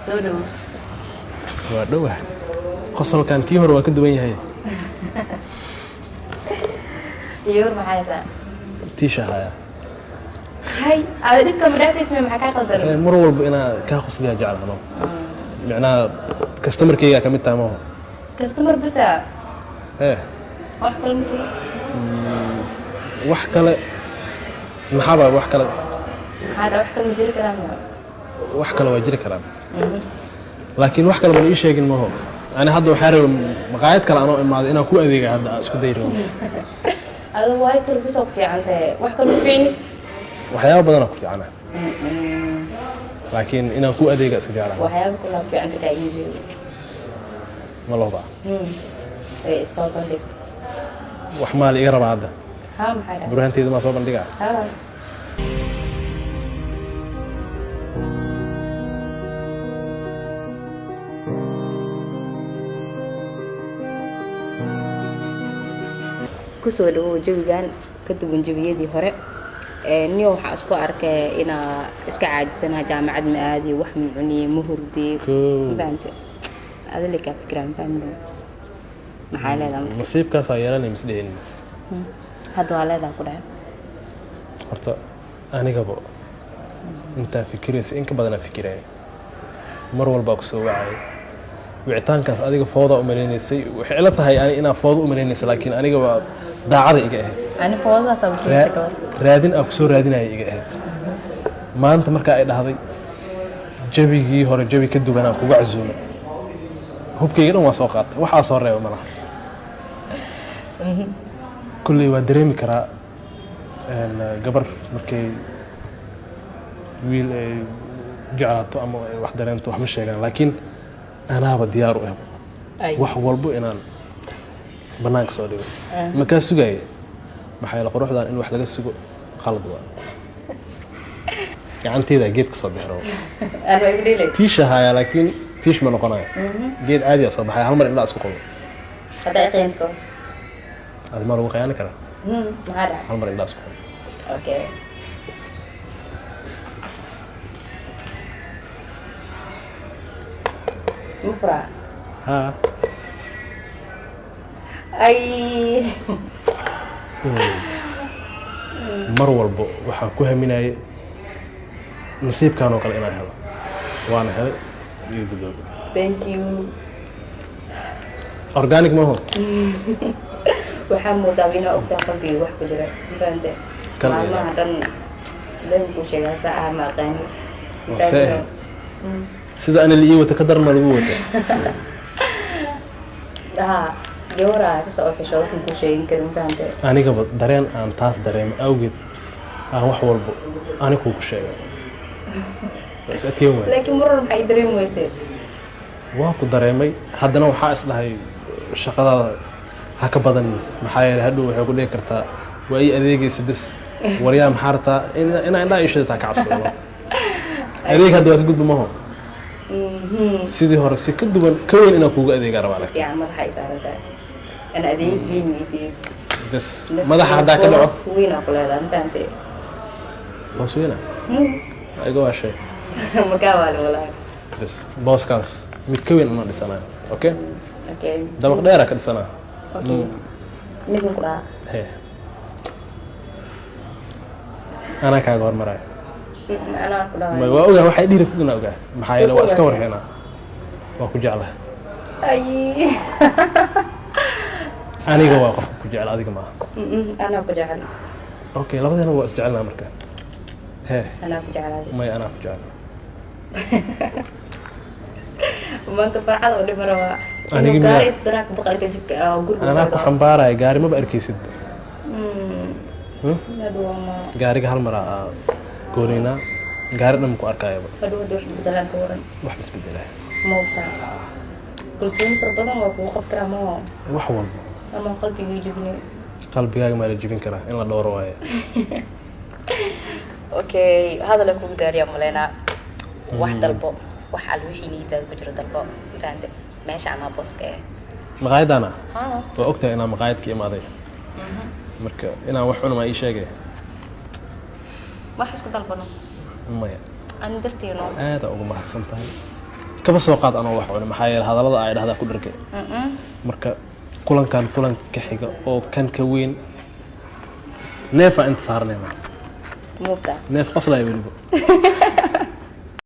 Soo dhowo. Waa dhowah, qosolkan kii hore waa ka duwan yahay. Iyo war, maxaa haysaa? Tiisha haya. Hay, aada dhibka ma dhaafaysa? Maxaa kaa qaldan? Mar walba inaa kaa qosliyaa jeclano, micnaha customerkaygaa ka mid tahay maho? Customer bisa? Eh. Wax kale ma jiro? Wax kale maxaaba wax kale? Maxaa dha, wax kale ma jiri karaa miya? Wax kale waa jiri karaan, laakiin wax kale mana ii sheegin maho. Ani hadda waxaa rabay maqaayad kale anoo imaaday inaan ku adeegay, hadda aan isku day rabo. Adigu waiter bisa ku fiican tahay, wax kale ku fiicni. Waxyaaba badanaa ku fiicana, laakiin inaan ku adeega iska jeclahay. Waxyaaba kale ku fiican tahay ii jeedo. Ma looba? Ee isoo bandhig. Wax maal iga rabaa hadda? Haa, maxaa dha? Burhaanteeda maa soo bandhigaa? Haa. Kusoo dhawow jawigan ka duwan jawiyadii hore. Niyo waxaa isku arkay inaa iska caajisanaha, jaamacad ma aadiyo, wax ma cuniye, ma hurdiye. Kow. Mafahante? Adile kaa fikiraan fahmino, maxaa leedahay marka? Nasiibkaasaa yeelanay misdhehin. Hadda waa leedahay ku dhahay. Horta anigaba intaa fikiraysa in ka badanaa fikiraya, mar walbaa ku soo wacayay. Wicitaankaas adiga foodaa umalaynaysay, waxay ila tahay ani inaa fooda umalaynaysa, laakiin aniga waa daacada iga ahayd. Ani foodadaasaa waxaysta gabar. Raadin aa kusoo raadinaya iga ahayd. Maanta markaa ay dhahday jabigii hore jabi ka duwanaa kuga casuuma, hubkayga dhan waa soo qaatay, waxaa soo reeba malaha. Kolley waa dareemi karaa gabar markay wiil ay jeclaato ama ay wax dareento wax ma sheegaan, laakiin anaaba diyaar u ah Ay. wax walbo inaan banaanka soo dhigo. Ma kaa sugaya? Maxaa yeele quruxdan in wax laga sugo qalad waa. Gacanteeda geed ka soo bixi rabo. Aan waa igu dhelay. Tiisha hayaa, laakiin tiish ma noqonayo, geed caadi ah soo baxay. Hal mar indhaa isku qabo. Hadda ay qiyaanto? Adi maa lagu khiyaani karaa? Maxaa dhaca? Hal mar indhaa isku qabo. Okay, ma furaa? Haa. Ay. Mar walbo waxaa ku haminayay nasiibkan oo kale inaan helo, waana helay iyo gudooda. Thank you. Organic maaho. Waxaa moodaa inaa ogtaa qalbiga wax ku jira, ma fahante? Kal iyo Maalmaha dhan been kuu sheegaa, saa ah ma aqaani. Waa see ahayd. Sida ana la ii wata ka daran ma lagu wata. Haa, gabaraa sasa oo xishooda waxaan kuu sheegin karin, ma fahante? Anigaba dareen aan taas dareemo awgeed aan wax walbo ani kuugu sheegay. So is adkeen waay. Laakiin mar walba maxay dareemi weysay? Waa ku dareemay, haddana waxaa is dhahay shaqadaada ha ka badan, maxaa yeelay hadhow waxay ku dhihi kartaa waa ii adeegaysa bis, waryaa maxaa rabtaa inaa indhaha ii shidataa ka cabsado. Adeeg hadda waa ka gudba maho, sidii hore si ka duwan ka weyn inaan kuugu adeegaa rabaa Si laakiin. fiican, madaxa ay saaran tahay ana adeeg weyn weydiiyey. Bes madaxa haddaa ka dhaco. Boos weyn aa ku leedahay, ma fahante? Boos weyna iga waa shay. Makaa waalin walaahi. Bes booskaas mid ka weyn una dhisanayo, okay? Okay. Dabaq dheeraa ka dhisanaa. Okay, midkan ku dhaha. He, anaa kaaga hormaraya. Anaa ku dhahay. Waa ogaa waxay dhihi rabtid inaa ogaa, maxaa yeele waa iska ogaatay? Warxeenaa waa ku jeclahay. Ay. Aniga waa qofka ku jecel, adiga maaha. Anaa ku jecel. Okay, labadeena waa isjecelnaa marka hee. Anaa ku jeclaaday. Maya, anaa ku jecel. Maanta farxad oo dhima rabaa. Aniga inuu gaari miyaa? inta daraa ka baqa inta jidka guriga Anaa ku socdo. xambaaraya gaari, maba arkaysid. Hmm? Hadhow ama Gaariga hal mar aa goonaynaa, gaari dhan ku arkayaba. Hadhow hadhow wax isbedelaan ka waran? Wax isbedelaya. Maogtaa kalsooni fara badan waa kugu qabtaa ama Wax walba. Ama qalbigii jibinay. Qalbigaaga maa la jebin karaa? In la dhowro waaye. Okay, hadala kugu daariyaa maleynaa. Wax dalbo, wax al wixii niyadaada ku jiro dalbo, fahante? Meesha anaa booska eh. Maqaayadaana? Haa. Waa ogtahay inaan maqaayad ka imaaday, marka inaan wax cuno maa ii sheegay? Wax isku dalbano. Maya. Ani dartiino. Aada ugu mahadsan tahay. Ka Kaba soo qaad anoo wax cuna, maxaa yeele hadallada ay dhahdaa ku dhargay. Marka kulankan kulan ka xiga oo kan ka weyn, neefaa inta saarnayna. Muubta. Neef qoslaya weliba.